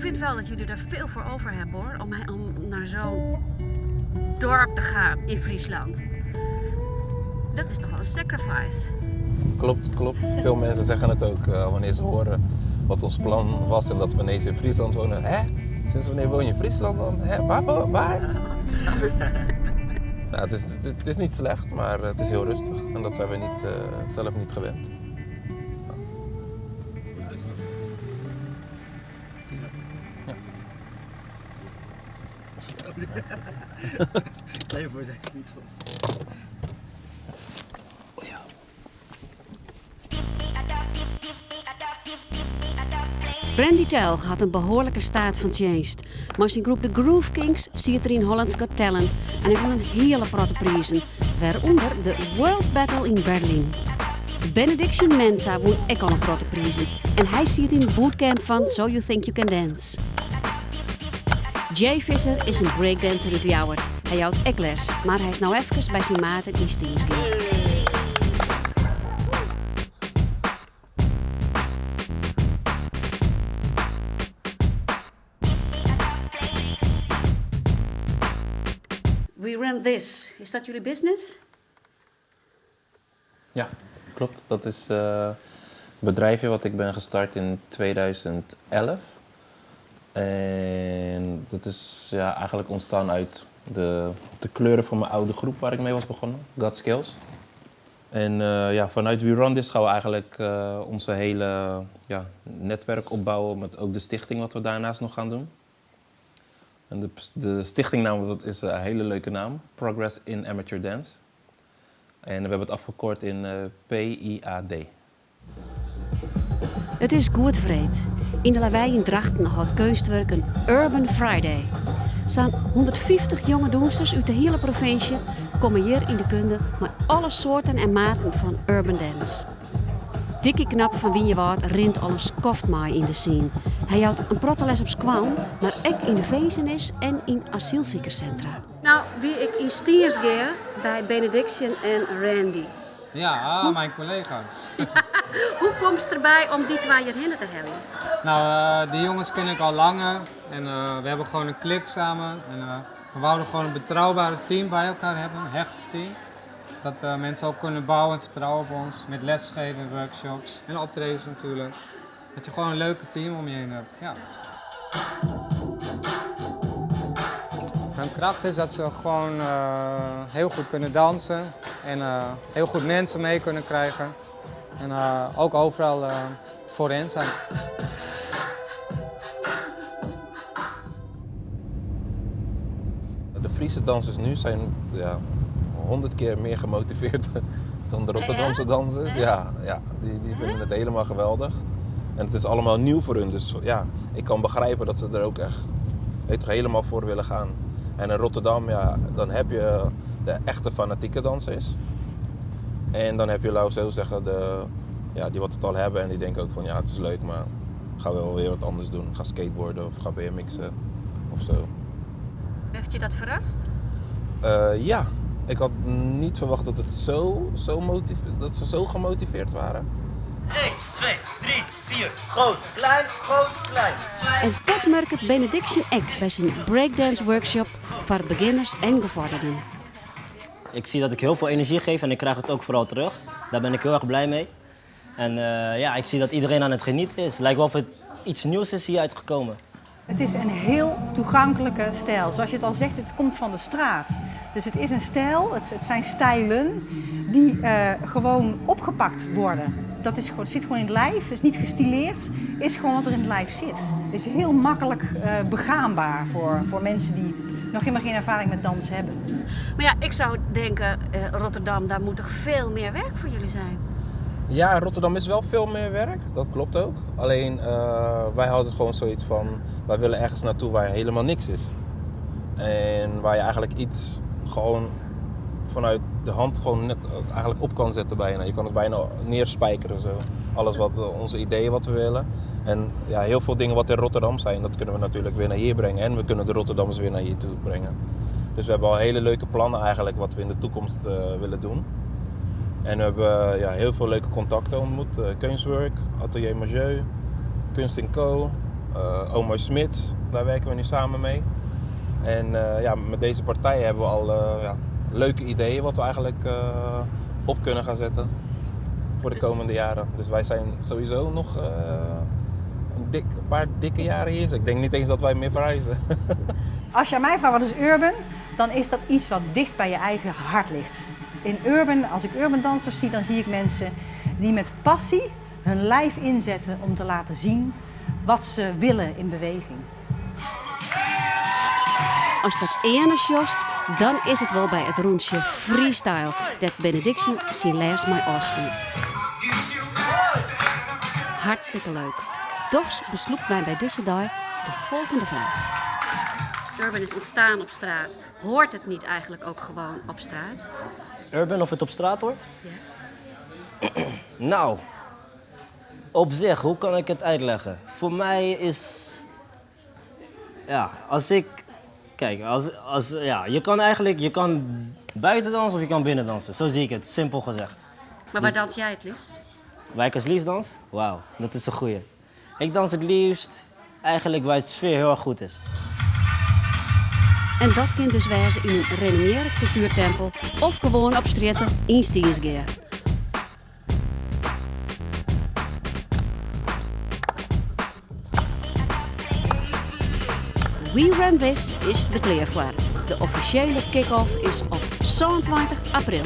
vind wel dat jullie daar veel voor over hebben hoor, om naar zo'n dorp te gaan in Friesland. Dat is toch wel een sacrifice? Klopt, klopt. Veel mensen zeggen het ook wanneer ze horen wat ons plan was en dat we ineens in Friesland wonen. Hè? Sinds wanneer woon je in Friesland dan? Hè? Waar? Waar? Waar? Nou, het is niet slecht, maar het is heel rustig. En dat zijn we zelf niet gewend. Ja. Stel je voor, zijn ze niet op. Randy Telg had een behoorlijke staat van dienst. Maar zijn groep de Groove Kings ziet er in Holland's Got Talent en hij won een hele protte prijzen, waaronder de World Battle in Berlin. Benediction Mensa won ook al een protte prijzen en hij ziet in de bootcamp van So You Think You Can Dance. Jay Visser is een breakdancer uit Ljouwert. Hij houdt ook les, maar hij is nou even bij zijn maten in Stiensgea. We run this. Is dat jullie business? Ja, klopt. Dat is een bedrijfje wat ik ben gestart in 2011. En dat is eigenlijk ontstaan uit de kleuren van mijn oude groep waar ik mee was begonnen, God Skills. En vanuit We Run This gaan we eigenlijk onze hele netwerk opbouwen met ook de stichting wat we daarnaast nog gaan doen. En de stichtingnaam, dat is een hele leuke naam, Progress in Amateur Dance. En we hebben het afgekort in PIAD. Het is goed vreed. In de Lawei in Drachten houdt Keunstwurk een Urban Friday. Zo'n 150 jonge doensters uit de hele provincie komen hier in de kunde met alle soorten en maten van urban dance. Dikke Knap van Wynjewâld rint al een skoftmaai in de scene. Hij houdt een protteles op squam, maar ook in de Vezenis en in asielzoekerscentra. Wie ik in Stiensgea bij Benediction en Randy. Ja, mijn collega's. Hoe komt het erbij om die twee hierheen te hebben? Die jongens ken ik al langer en we hebben gewoon een klik samen. En we wouden gewoon een betrouwbare team bij elkaar hebben, een hecht team. Dat mensen ook kunnen bouwen en vertrouwen op ons, met lesgeven, workshops en optredens natuurlijk. Dat je gewoon een leuke team om je heen hebt. Ja. Hun kracht is dat ze gewoon heel goed kunnen dansen en heel goed mensen mee kunnen krijgen. En ook overal voorin zijn. De Friese dansers nu zijn 100 keer meer gemotiveerd dan de Rotterdamse dansers. Ja, die vinden het helemaal geweldig. En het is allemaal nieuw voor hun, dus ik kan begrijpen dat ze er ook echt, helemaal voor willen gaan. En in Rotterdam, dan heb je de echte fanatieke dansers. En dan heb je, laten we zo zeggen, die wat het al hebben en die denken ook van ja, het is leuk, maar ik ga wel weer wat anders doen. Ik ga skateboarden of ga BMX'en. Heeft je dat verrast? Ja, ik had niet verwacht dat, het zo, zo motiv-, dat ze zo gemotiveerd waren. 1, 2, 3, 4, groot, klein, groot, klein. En dat merkt het Benediction Eck bij zijn breakdance workshop voor beginners en gevorderden. Ik zie dat ik heel veel energie geef en ik krijg het ook vooral terug. Daar ben ik heel erg blij mee. En ik zie dat iedereen aan het genieten is. Het lijkt wel of het iets nieuws is hier uitgekomen. Het is een heel toegankelijke stijl. Zoals je het al zegt, het komt van de straat. Dus het is een stijl, het zijn stijlen die gewoon opgepakt worden. Dat is gewoon, het zit gewoon in het lijf, is niet gestileerd, is gewoon wat er in het lijf zit. Het is heel makkelijk begaanbaar voor mensen die nog helemaal geen ervaring met dans hebben. Maar ik zou denken, Rotterdam, daar moet toch veel meer werk voor jullie zijn? Ja, Rotterdam is wel veel meer werk, dat klopt ook. Alleen wij hadden gewoon zoiets van, wij willen ergens naartoe waar helemaal niks is. En waar je eigenlijk iets gewoon vanuit de hand gewoon net eigenlijk op kan zetten bijna. Je kan het bijna neerspijkeren zo. Alles wat onze ideeën wat we willen. En heel veel dingen wat in Rotterdam zijn, dat kunnen we natuurlijk weer naar hier brengen. En we kunnen de Rotterdammers weer naar hier toe brengen. Dus we hebben al hele leuke plannen eigenlijk wat we in de toekomst willen doen. En we hebben heel veel leuke contacten ontmoet. Keunstwurk, Atelier Majeu, Kunst & Co. Omar Smits, daar werken we nu samen mee. En ja, met deze partij hebben we al ja, leuke ideeën wat we eigenlijk op kunnen gaan zetten voor de komende jaren. Dus wij zijn sowieso nog een paar dikke jaren hier. Dus ik denk niet eens dat wij meer verhuizen. Als je aan mij vraagt wat is urban, dan is dat iets wat dicht bij je eigen hart ligt. In urban, als ik urban dansers zie, dan zie ik mensen die met passie hun lijf inzetten om te laten zien wat ze willen in beweging. As dat earne sjochst, dan is it wol by it rûntsje freestyle dêr't Benediction syn les mei ôfslút. Hartstikke leuk. Dochs beslûpt my by dizze dei de folgjende fraach. Urban is ontstaan op straat. Hoort het niet eigenlijk ook gewoon op straat? Urban, of het op straat hoort? Ja. Nou, op zich, hoe kan ik het uitleggen? Voor mij is... Ja, als ik... Kijk, als, ja, je kan eigenlijk je kan buiten dansen of je kan binnen dansen. Zo zie ik het, simpel gezegd. Maar waar dans jij het liefst? Waar ik het liefst dans? Wauw, dat is een goeie. Ik dans het liefst eigenlijk waar het sfeer heel erg goed is. En dat kin dus wêze yn in renommearre kultuertempel of gewoan op strjitte yn Stynsgea. We Run This is der klear foar. De offisjele kick-off is op 27 april.